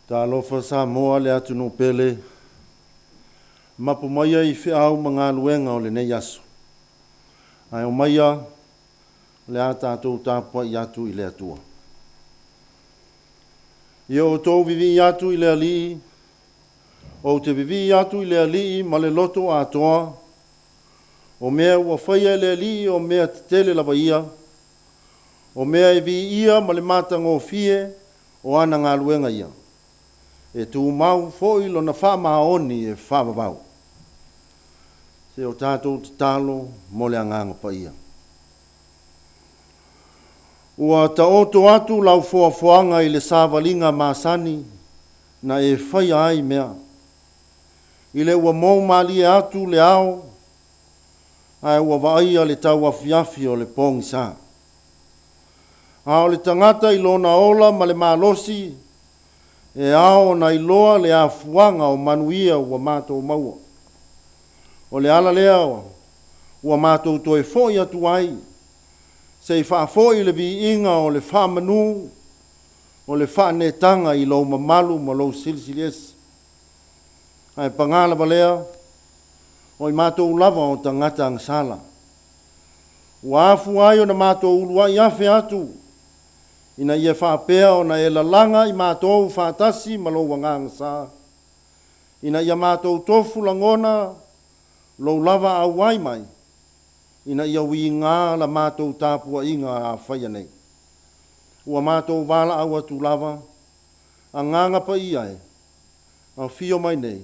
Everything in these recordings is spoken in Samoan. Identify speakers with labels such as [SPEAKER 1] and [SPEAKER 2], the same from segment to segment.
[SPEAKER 1] Talofa Samoa le atunuu pele, mapu maia i feau ma galuega o lenei aso. Ae omaia o le a tatou tapuai atu i le Atua. Ia outou vivii atu i le Alii, ou te vivii atu i le Alii ma le loto atoa, o mea ua faia e le Alii o mea tetele lava ia, o mea e viia ma le matagofie o ana galuega ia, e tumau foi lona faamaoni e faavavau. Se o tatou tatalo mo le Agaga Paia. Ua taoto atu lau foafoaga i le savaliga masani na e faia ai mea, i le ua mou malie atu le ao, ae ua vaaia le tauafiafi o le pogisa. A o le tagata i lona ola ma le malosi, e ao ona iloa le afuaga o manuia ua matou maua. O le ala lea ua matou toe foi atu ai, se i faafoi le viiga o le faamanu o le faanetaga i lou mamalu ma lou silisiliese. Ae paga lava lea, o i matou lava o tagata agasala. Ua afua ai ona matou uluai afe atu, ina ia faapea ona e lalaga i matou faatasi ma lou agaga sa, ina ia matou tofu lagona lou lava auai mai, ina ia uiga la matou tapuaiga a faia nei. Ua matou valaau atu lava, Agaga Paia e, afio mai nei,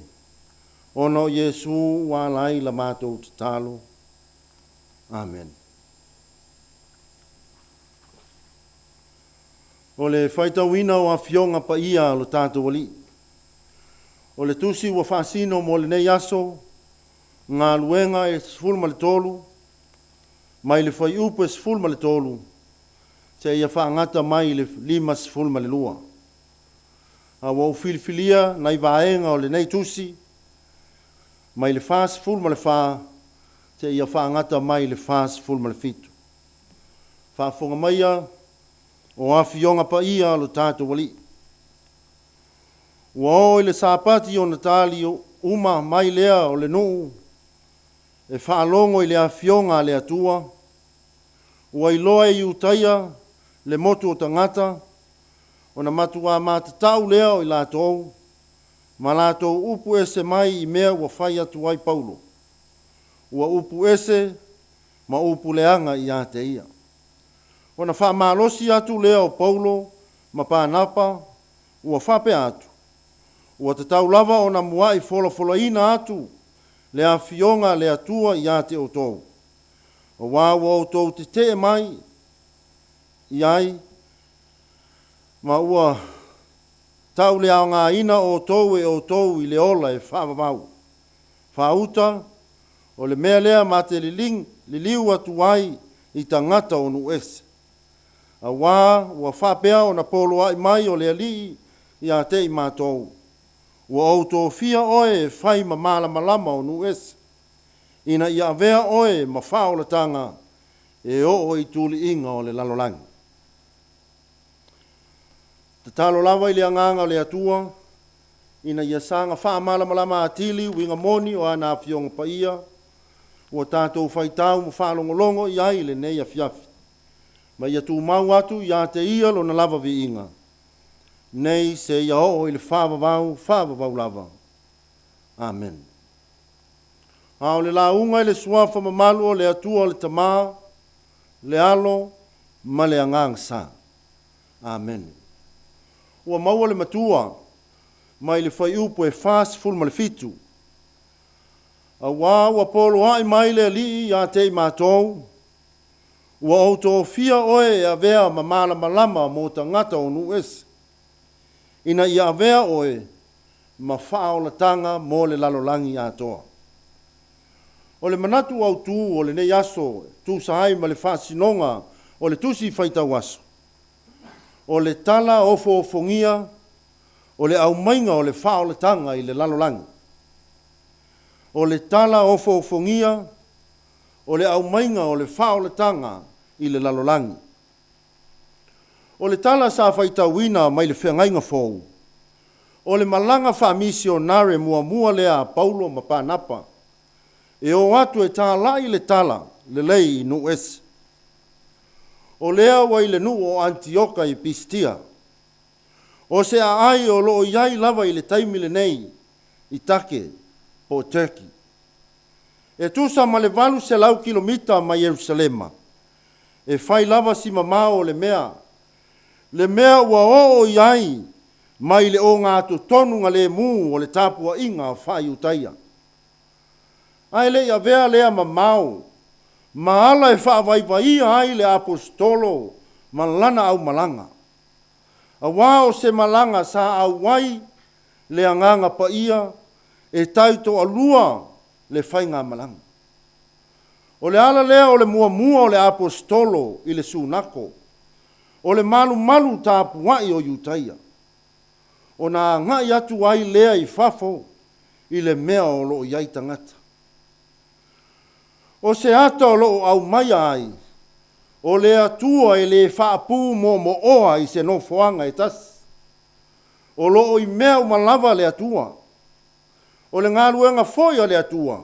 [SPEAKER 1] ona o Iesu ua ala ai la matou tatalo. Amene. O le faitauina o Afioga Paia a lo tatou Alii. O le tusi ua faasino mo lenei aso, Galuega e 13, mai le fuaiupu e 13 seia faagata mai i le 52. A ua ou filifilia nai vaega o lenei tusi, mai le 44 seia faagata mai i le 47. Faafofoga maia o Afioga Paia a lo tatou Alii. Ua oo i le Sapati ona tali uma mai lea o le nuu e faalogo i le Afioga a le Atua, ua iloa e Iutaia le motu o tagata, ona matuā matatau lea o i latou, ma latou upu ese mai i mea ua fai atu ai Paulo, ua upu ese ma upu leaga ia te ia. Ona faamalosi atu lea o Paulo ma Panapa, ua faapea atu, Ua tatau lava ona mua'i folafolaina atu le Afioga a le Atua ia te outou, auā ua outou tetee mai i ai, ma ua tauleaogaina outou e outou i le ola e faavavau. Faauta, o le mea lea ma te liliu atu ai i tagata o nuu ese. Auā ua faapea ona poloaʻi mai o le Alii ia te i matou, Ua ou tofia oe e fai ma malamalama o nuu ese, ina ia avea oe ma faaolataga e oo i tuliiga o le lalolagi. Tatalo lava i le Agaga o le Atua ina ia saga faamalamalama atili uiga moni o ana Afioga Paia ua tatou faitau ma faalogologo i ai i lenei afiafi, ma ia tumau atu ia te Ia Lona lava viiga, nei seia oo i le faavavau faavavau lava. Amene. A o le lauga i le Suafa mamalu o le Atua o le Tama, le Alo ma le Agaga Sa. Amene. Ua maua le matua mai le fuaiupu e 47, Auā ua poloaʻi mai le Alii ia te i matou, Ua ou tofia oe e avea ma malamalama mo tagata o nuu ese, ina ia avea oe ma faaolataga mo le lalolagi atoa. O le manatu autū o lenei aso e tusa ai ma le faasinoga o le Tusi Faitau Aso, o le tala ofoofogia o le aumaiga o le faaolataga i le lalolagi. O le tala ofoofogia o le aumaiga o le faaolataga i le lalolagi. O le tala sa faitauina mai le Feagaiga Fou, O le malaga faamisionare muamua lea a Paulo ma Panapa e o atu e talai le tala lelei i nuu ese. O lea ua i le nuu o Anitioka i Pisitia. O se aai o lo o i ai lava i le taimi lenei i Take po o Turkey. E tusa ma le 800 kilomita mai Ierusalema, e fai lava si mamao o le mea, le mea ua oo i ai mai le ogatotonugalemu o le tapuaiga faa-Iutaia. A e le i avea lea mamao ma ala e faavaivaia ai le Aposetolo ma lana aumalaga, aua o se malaga sa auai le Agaga Paia e taitoalua le faigamalaga. O le ala lea o le muamua o le Aposetolo i le Sunako, o le malumalu tapuai o Iutaia, ona agai atu ai lea i fafo i le mea o lo o i ai tagata. O se ata o lo o aumaia ai, o le Atua e le faapumoomo'oa i se nofoaga e tasi. O lo o i mea uma lava le Atua. O le galuega foi a le Atua,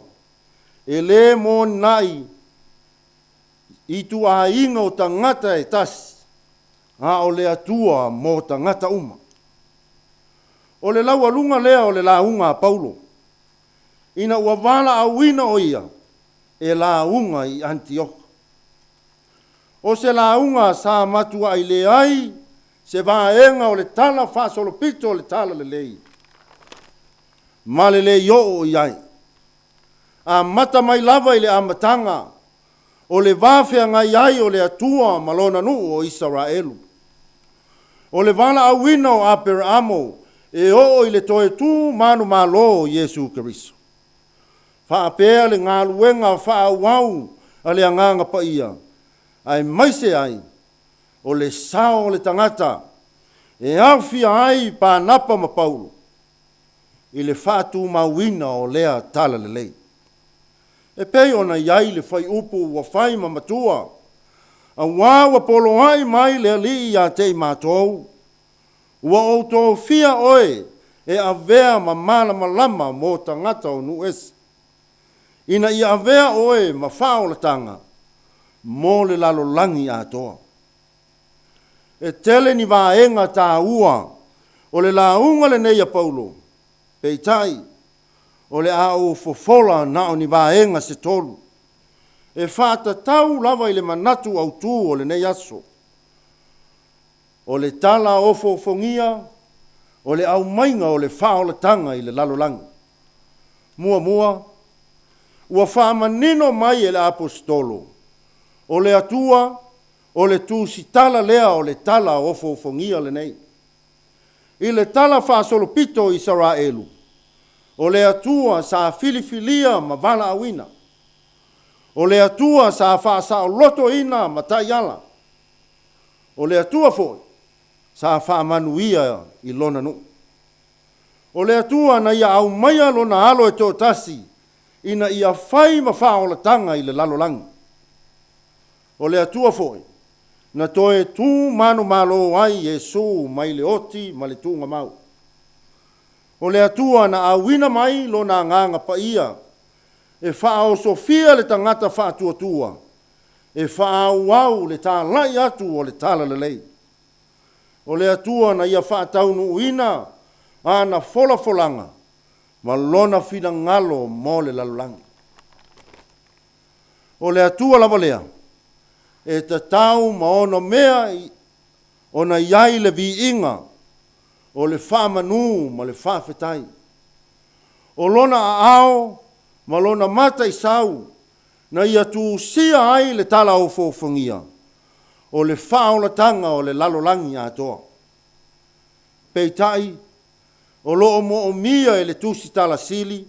[SPEAKER 1] e le moninai ituaiga o tagata e tasi, a o le Atua mo tagata uma. O le laualuga lea o le lauga a Paulo, ina ua valaauina o ia e lauga i Anitioka. O se lauga sa matuai leai se vaega o le tala faasolopito o le Talalelei ma le le oo i ai. Amata mai lava i le amataga o le va feagai ai o le Atua ma Lona nuu o Isaraelu. O le valaauina o Aperaamo e oo i le toe tu manumalo o Iesu Keriso. Faapea le galuega faaauau a le Agaga Paia, aemaise ai o le sao o le tagata e aofia ai Panapa ma Paulo i le faatumauina o lea talalelei. E pei ona i ai le fuaiupu ua fai ma matua, Auā ua poloai mai le Alii ia te i matou, ua ou tofia oe e avea ma malamalama mo tagata o nuu ese, ina ia avea oe ma faaolataga mo le lalolagi atoa. E tele ni vaega taua o le lauga lenei a Paulo, peitai, o le a ou fofola na o ni vaega se tolu, e faatatau lava i le manatu autu o lenei aso. O le tala ofoofogia o le aumaiga o le faaolataga i le lalolagi. Muamua, ua faamanino mai e le Aposetolo, o le Atua o le tusitala lea o le tala ofoofogia lenei. I le tala faasolopito i Isaraelu, o le Atua sa filifilia ma valaauina. O le Atua sa faasaolotoina ma taiala. O le Atua foi sa faamanuia i Lona nuu. O le Atua na ia aumaia Lona Alo e toatasi ina ia fai ma faaolataga i le lalolagi. O le Atua foi na toe tu manumalo ai Iesu mai le oti ma le tuugamau. O le Atua na auina mai Lona Agaga Paia e faaosofia le tagata faatuatua e faaauau le talai atu o le Talalelei. O le Atua na ia faataunuuina ana folafolaga ma Lona finagalo mo le lalolagi. O le Atua lava lea e tatau ma ono mea ona i ai le viiga o le faamanu ma le faafetai. O Lona aao ma Lona mataisau na ia tusia ai le talaofoofogia o le faaolataga o le lalolagi atoa. Peitai, o lo o moomia e le Tusitala Sili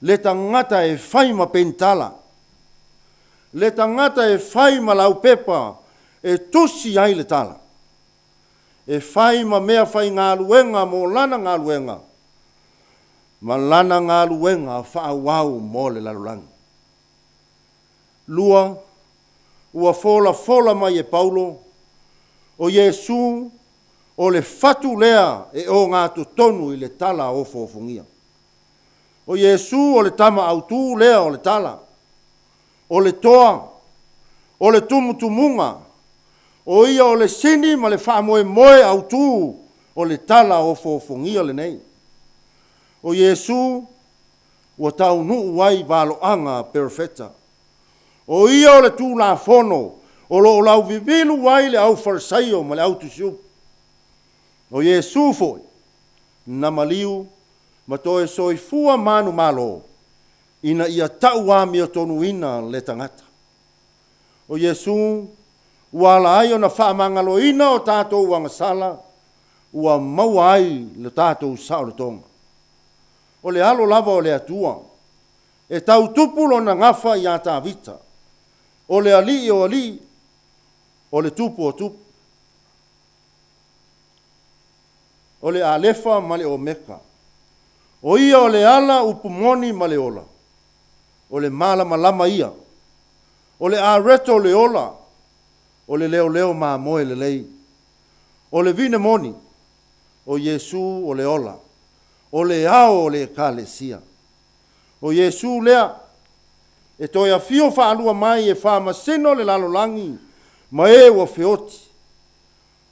[SPEAKER 1] le tagata e fai ma penitala, le tagata e fai ma laupepa e tusi ai le tala, e fai ma mea faigaluega mo lana galuega ma lana galuega faaauau mo le lalolagi. Lua, ua folafola mai e Paulo, o Iesu. O le fatu lea e ogatotonu i le tala ofoofogia. O Iesu o le Tama Autu lea o le tala, o le toa, o le tumutumuga, o ia o le sini ma le faamoemoe autu o le tala ofoofogia lenei. O Iesu ua taunuu ai valoaga a Perofeta. O ia o le Tulafono o lo o lauvivilu ai le Aufarisaio ma le Autusiupu. O Iesu foi na maliu ma toe soifua manumalo ina ia tau amiotonuina le tagata. O Iesu ua ala ai ona faamagaloina o tatou agasala ua maua ai le tatou saolotoga. O le Alo lava o le Atua, e tau tupu lona gafa ia Tavita, o le Alii o alii, o le Tupu o tupu, o le Alefa ma le Omeka. O ia o le ala upu moni ma le ola, o le malamalama ia, o le areto o le ola, o le leoleo mamoe lelei, o le vine moni, o Iesu o le ola, o le ao o le Ekalesia. O Iesu lea e toe afio faalua mai e faamasino le lalolagi ma e ua feoti,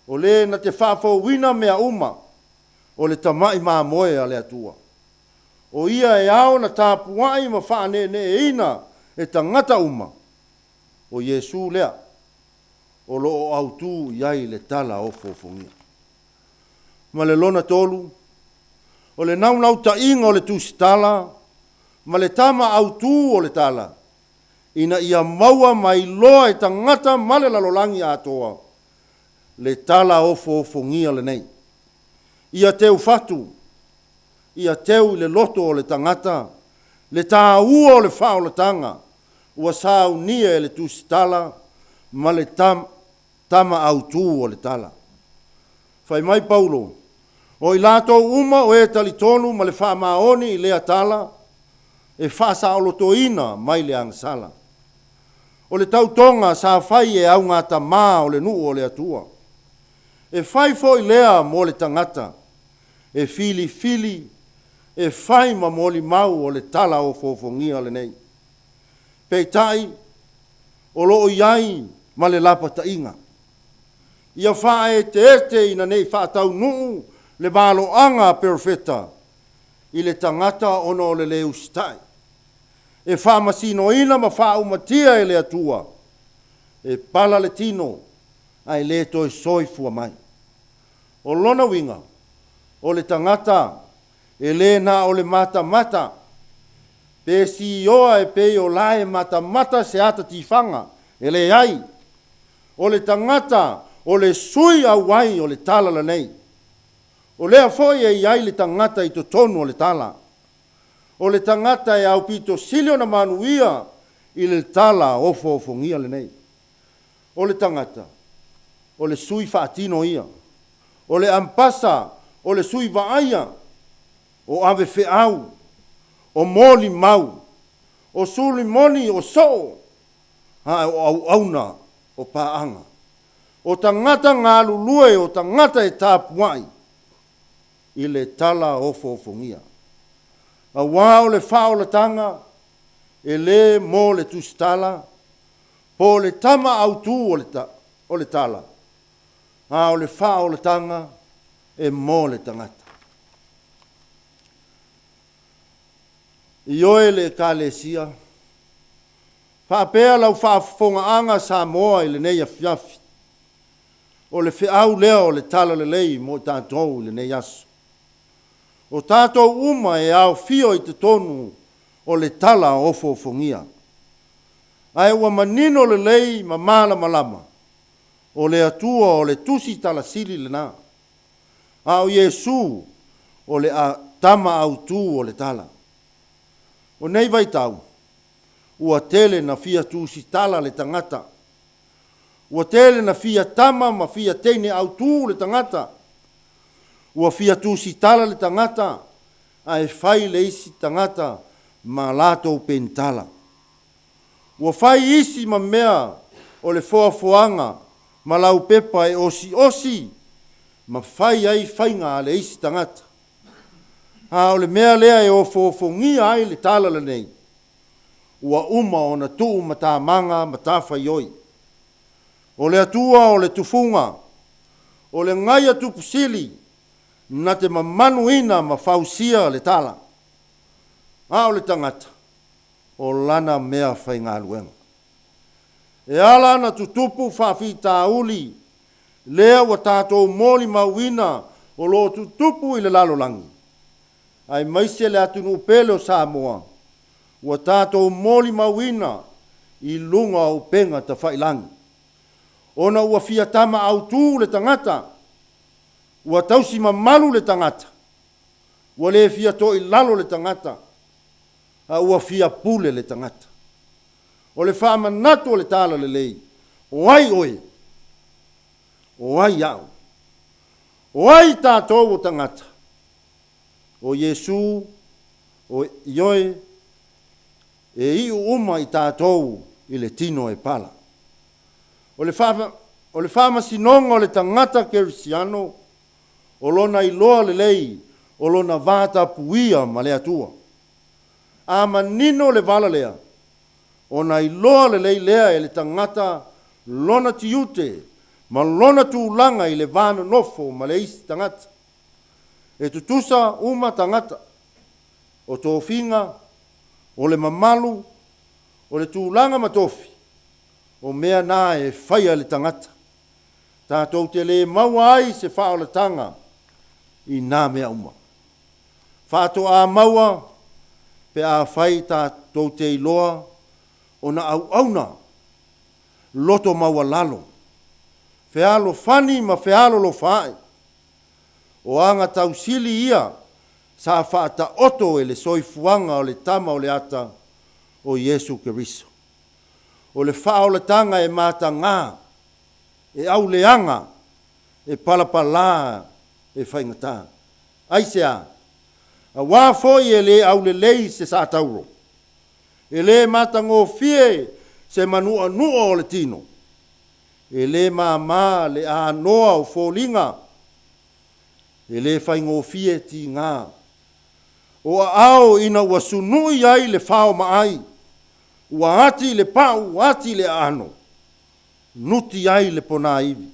[SPEAKER 1] o le na te faafouina mea uma, o le Tamai Mamoe a le Atua. O ia e ao ona tapuai ma faaneeneeina e tagata uma, o Iesu lea o lo o autu i ai le tala ofoofogia. Ma le lona tolu, o le naunautaiga o le tusitala ma le tama autu o le tala, ina ia maua ma iloa e tagata ma le lalolagi atoa le tala ofoofogia lenei. Ia teufatu, ia teu i le loto o le tagata le taua o le faaolataga ua saunia e le tusitala ma le tama autu o le tala. Fai mai Paulo, O i latou uma o e talitonu ma le faamaoni i lea tala, e faasaolotoina mai le agasala. O le tautoga sa fai e augatamā o le nuu o le Atua. E fai foi lea mo le tagata e filifili e fai ma molimau o le tala ofoofogia lenei. Peitai, o lo o i ai ma le lapataiga. Ia faaeteete ina ne i faataunuu le valoaga a Perofeta i le tagata ona o le lē usitai. E faamasinoina ma faaumatia e le Atua, e pala le tino ae le toe soifua mai. O lona uiga, o le tagata e le na o le matamata pe sioa e pei o la e matamata se ata tifaga, e leai. O le tagata o le sui auai o le tala lenei. O lea foi e i ai le tagata i totonu o le tala. O le tagata e aupito sili ona manuia i le tala ofoofogia lenei. O le tagata, o le sui faatino ia. O le ampasa, o le sui vaaia, o avefeau, o molimau, o suli moni, o soo, a o auauna o paaga, o tagata galulue, o tagata e tapuai i le tala ofoofogia. Aua o le faaolataga e le mo le tusitala, po o le tama autu o le tala, a o le faaolataga e mo le tagata. Ioe le Ekalesia, faapea lau faafofogaaga Samoa i lenei afiafi, o le feau lea o le Talalelei mo i tatou i lenei aso. O tatou uma e aofio i totonu o le tala ofoofogia. Ae ua manino lelei ma malamalama, o le Atua o le Tusi Talasili lena, a o Iesu o le Tama Autu o le Tala. O nei vaitau, ua tele na fia tusitala le tagata. Ua tele na fia tama ma fia teine autu le tagata. Ua fia tusitala le tagata ae fai le isi tagata ma latou penitala. Ua fai isi ma mea o le foafoaga ma laupepa e osiosi ma fai ai faiga a le isi tagata. A o le mea lea e ofoofogia ai le tala lenei, ua uma ona tuu matamaga matafaioi. O le Atua o le tufuga, o le gaia tupu sili, na te mamanuina ma fausia le tala. A o le tagata, o lana mea faigaluega. E ala ona tutupu faafitauli lea ua tatou molimauina o lo o tutupu i le lalolagi, aemaise le atunuu pele o Samoa, ua tatou molimauina i luga o upega tafailagi. Ona ua fia tama autu le tagata, ua tausi mamalu le tagata, ua le fia toilalo le tagata, a ua fia pule le tagata. O le faamanatu o le Talalelei, o ai oe? O ai au? O ai tatou o tagata? O Iesu, o Ioe, e iu uma i tatou i le tino e pala. O le, faa, o le faamasinoga o le tagata kerisiano, o lona iloa lelei o lona vatapuia ma le Atua. A manino le vala lea, ona iloa lelei lea e le tagata lona tiute ma lona tulaga i le va nonofo ma le isi tagata. E tutusa uma tagata, o tofiga, o le mamalu, o le tulaga ma tofi, o mea na e faia e le tagata. Tatou te le maua ai se faaolataga i nā mea uma. Faatoa maua pe afai tatou te iloa ona auauna loto maualalo, fealofani ma fealolofa ae. O aga tausili ia sa faataoto e le soifuaga o le Tama o le Ata, o Iesu Keriso. O le faaolataga e matagā, e auleaga, e palapalā, e faigata. Aisea? Auā foi e le aulelei se satauro, e le matagofie se manu'anu'a o le tino, e le māmā le anoa o foliga, e le faigofie tigā o aao ina ua sunu'i ai le fao maai, ua ati le pa'u ati le aano, nuti ai le ponaivi.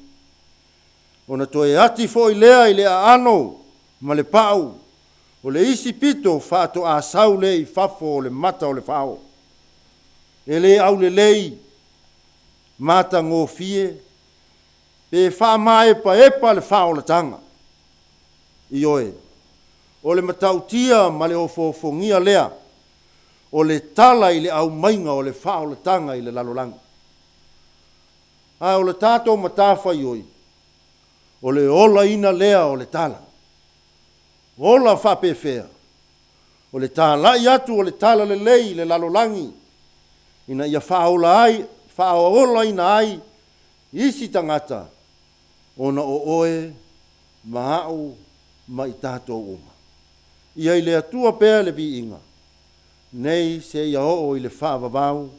[SPEAKER 1] Ona toe ati foi lea i le aano ma le pa'u, o le isi pito faatoa sau lea i fafo o le mata o le fao. E le aulelei, matagofie, pe faamaepaepa le faaolataga. Ioe, o le matautia ma le ofoofogia lea o le tala i le aumaiga o le faaolataga i le lalolagi. Ae o le tatou matafaioi, o le olaina lea o le tala. Ola faapefea? O le talai atu o le talalelei i le lalolagi ina ia faaola ai, faaolaina ai isi tagata ona o oe ma a'u ma i tatou uma. Ia i le Atua pea le viiga, nei seia oo i le faavavau,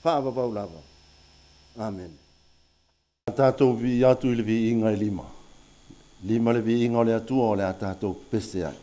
[SPEAKER 1] faavavau lava. Amene. A tatou vii atu i le viiga e lima. Lima le viiga o le Atua o le a tatou pepese ai.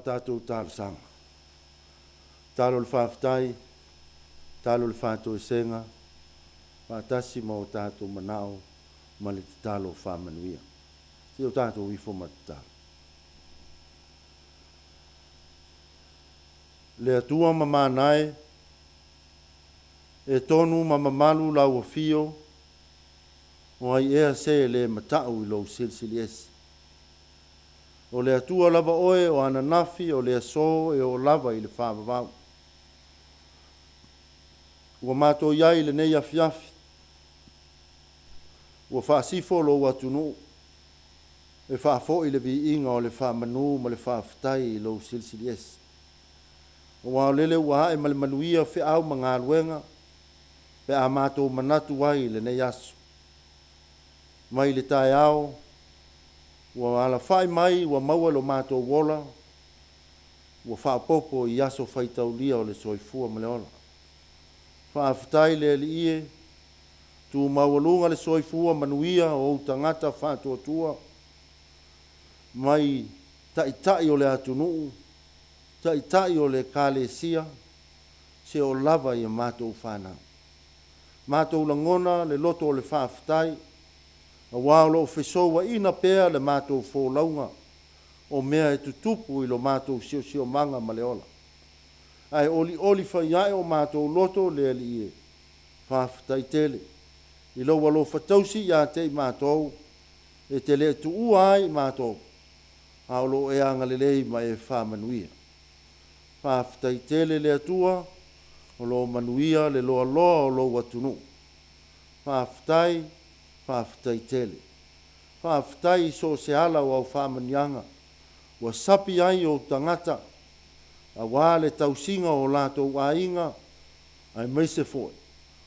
[SPEAKER 1] tatou talosaga. Talo o le faafetai, talo o le faatoesega, faatasi ma o tatou manao ma le tatalo faamanuia. Se i o tatou ifo ma tatalo. Le Atua mamana e, e tonu ma mamalu lau afio, o ai ea se e le mata'u i lou silisili ese. O le Atua lava oe o ananafi, o le aso e oo lava i le faavavau. Ua matou i ai i lenei afiafi, ua faasifo lou atunuu e faafoi le viiga o le faamanu ma le faafetai i lou Silisili Ese. Aua o lele ua ae ma le manuia feau ma galuega pe a matou manatu ai i lenei aso. Mai le taeao ua alafai mai ua maua lo matou ola, ua faaopoopo i aso faitaulia o le soifua ma le ola. Faafetai le Alii e, tu maualuga le soifua manuia o ou tagata faatuatua mai Taitai o le atunuu, Taitai o le Ekalesia, se o lava i a matou fanau. Matou lagona le loto o le faafetai, aua o lo o fesouaina pea le matou folauga o mea e tutupu i lo matou siosiomaga ma le ola. Ae olioli fai ae o matou loto le Alii e, faafetai tele i lou alofa tausi ia te i matou, e te le tuua ai i matou, a o lo o e agalelei ma e faamanuia. Faafetai tele le Atua o lo o manuia le loaloa o lou atunuu. Faafetai, faafetai tele. Faafetai i so o se ala o au faamanuiaga ua sapi ai ou tagata aua le tausiga o latou aiga aemaise foi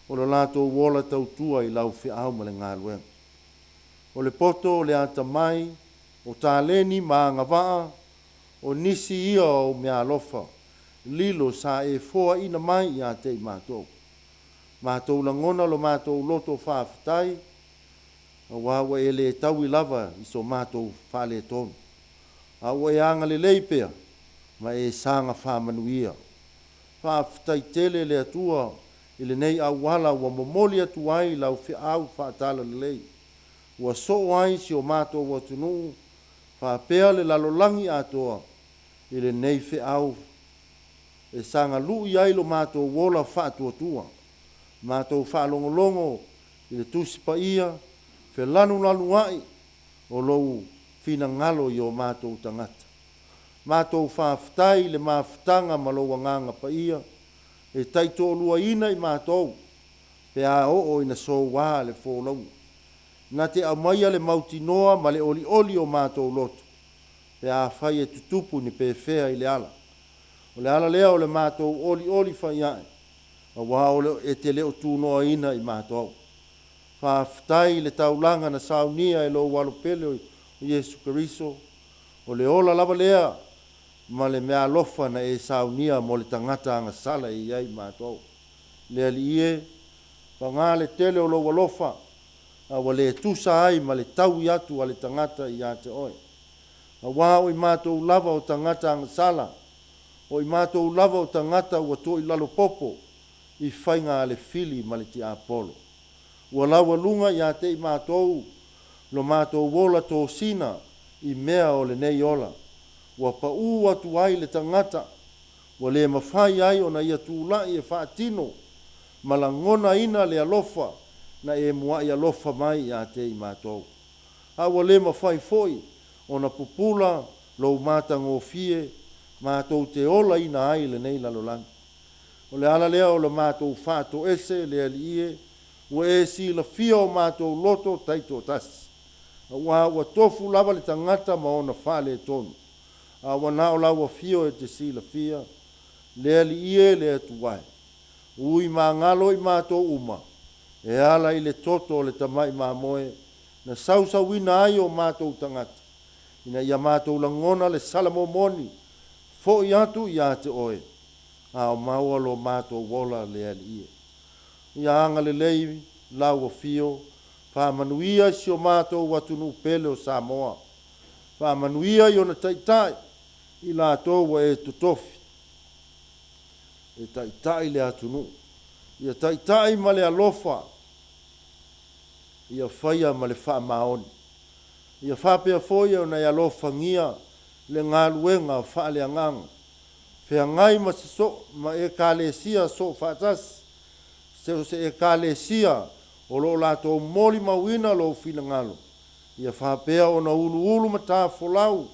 [SPEAKER 1] o lo latou ola tautua i lau feau ma le galuega. O le poto o le atamai, o taleni ma agavaa, o nisi ia o au meaalofa lilo sa e foaina mai ia te i matou. Matou lagona lo matou loto faafetai, aua ua e le taui lava i so matou faaletonu, a ua e agalelei pea ma e saga faamanuia. Faafetai tele le Atua i lenei auala ua momoli atu ai lau feau faatalalelei, ua soo ai si o matou atunuu faapea le lalolagi atoa i lenei feau e saga lui ai lo matou ola faatuatua, matou faalogologo i le Tusi Paia felanulanuai o lou finagalo i o matou tagata. Matou faafetai i le mafutaga ma lou Agaga Paia e taitoaluaina i matou pe a oo ina soua le folauga. Na te aumaia le mautinoa ma le olioli o matou loto pe afai e tutupu ni pefea i le ala. O le ala lea o le matou olioli fai ae, aua o le e te le o tunoaina i matou. Faafetai i le taulaga na saunia e lou Alo pele o Iesu Keriso, o le ola lava lea ma le meaalofa na e saunia mo le tagata agasala e i ai matou. Le Alii e, paga le tele o lou alofa, a ua le tusa ai ma le taui atu a le tagata ia te oe. Aua o i matou lava o tagata agasala, o i matou lava o tagata ua toilalo popo i faiga a le fili ma le tiapolo. Ua laualuga ia te i matou lo matou ola tosina i mea o lenei ola, ua paū atu ai le tagata ua le mafai ai ona ia tulai e faatino ma lagonaina le alofa na e muaʻi alofa mai ia te i matou. A ua le mafai foi ona pupula lou matagofie matou te olaina ai lenei lalolagi. O le ala lea o le matou faatoese le Alii e, ua e silafia o matou loto taitoatasi, aua ua tofu lava le tagata ma ona faaletonu, a ua na o lau afio e te silafia, le Alii e, le Atua e. Ui magalo i matou uma, e ala i le toto o le tamai mamoe na sausauina ai o matou tagata, ina ia matou lagona le sala momoni foi atu ia te oe, a o maua lo matou ola le Alii e. Ia agalelei lau afio, faamanuia i si o matou atunuu pele o Samoa, faamanuia i ona taitai, i latou ua e totofi e taitai le atunuu. Ia taitai ma le alofa, ia faia ma le faamaoni. Ia faapea foi ona e alofagia le galuega faaleagaga, feagai ma se so ma Ekalesia soofaatasi, se o se Ekalesia o lo o latou molimauina lou finagalo, ia faapea ona uluulu matafolau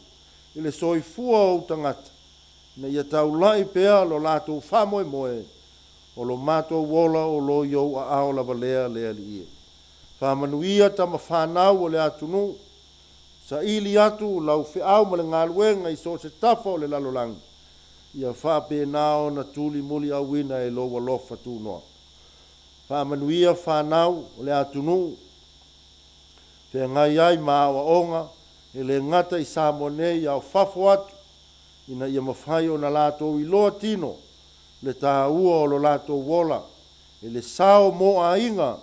[SPEAKER 1] i le soifua o ou tagata, ina ia taulai pea lo latou faamoemoe, o lo matou ola o lo i ou aao lava lea le Alii e. Faamanuia tama fanau o le atunuu, saili atu lau feau ma le galuega i so o se tafa o le lalolagi, ia faapena ona tulimuliauina e lou alofa tunoa. Faamanuia fanau o le atunuu, feagai ai ma aoaoga, e le gata i Samoa nei a o fafo atu, ina ia mafai ona latou iloa tino le taua o lo latou ola i le sao mo aiga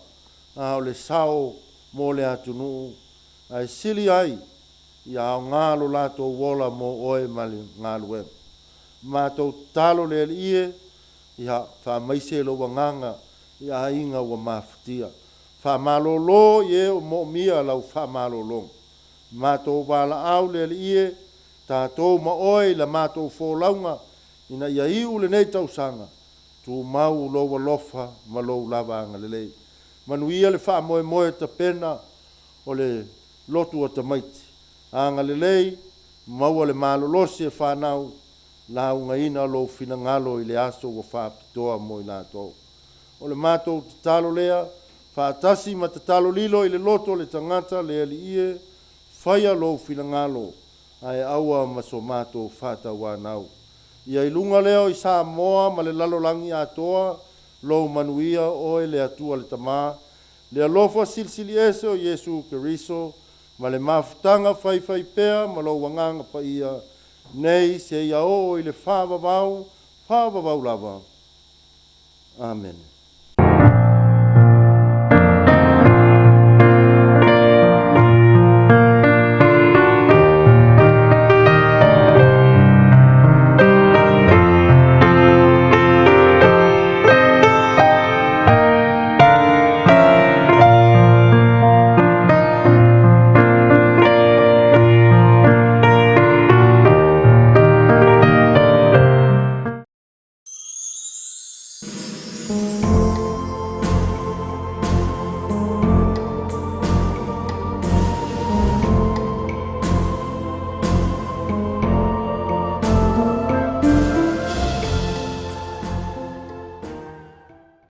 [SPEAKER 1] a o le sao mo le atunuu, ae sili ai ia aoga lo latou ola mo oe ma le galuega. Matou tatalo le Alii e, ia faamaise lou agaga i aiga ua mafutia. Faamalolo i e o moomia lau faamalologa. Matou valaau le Alii e, tatou ma oe i la matou folauga ina ia iu lenei tausaga, tumau lou alofa ma lou lava agalelei. Manuia le faamoemoe tapena o le lotu a tamaiti. Agalelei, maua le malolosi e fanau, laugaina lou finagalo i le aso ua faapitoa mo i latou. O le matou tatalo lea, faatasi ma tatalo lilo i le loto o le tagata, le Alii e, faia lou finagalo, ae aua ma so matou faatauanau. Ia i luga lea o i Samoa ma le lalolagi atoa lou manuia, oe le Atua le Tama, le alofa silisili ese o Iesu Keriso, ma le mafutaga faifaipea ma lou Agaga Paia, nei seia oo i le faavavau, faavavau lava. Amene.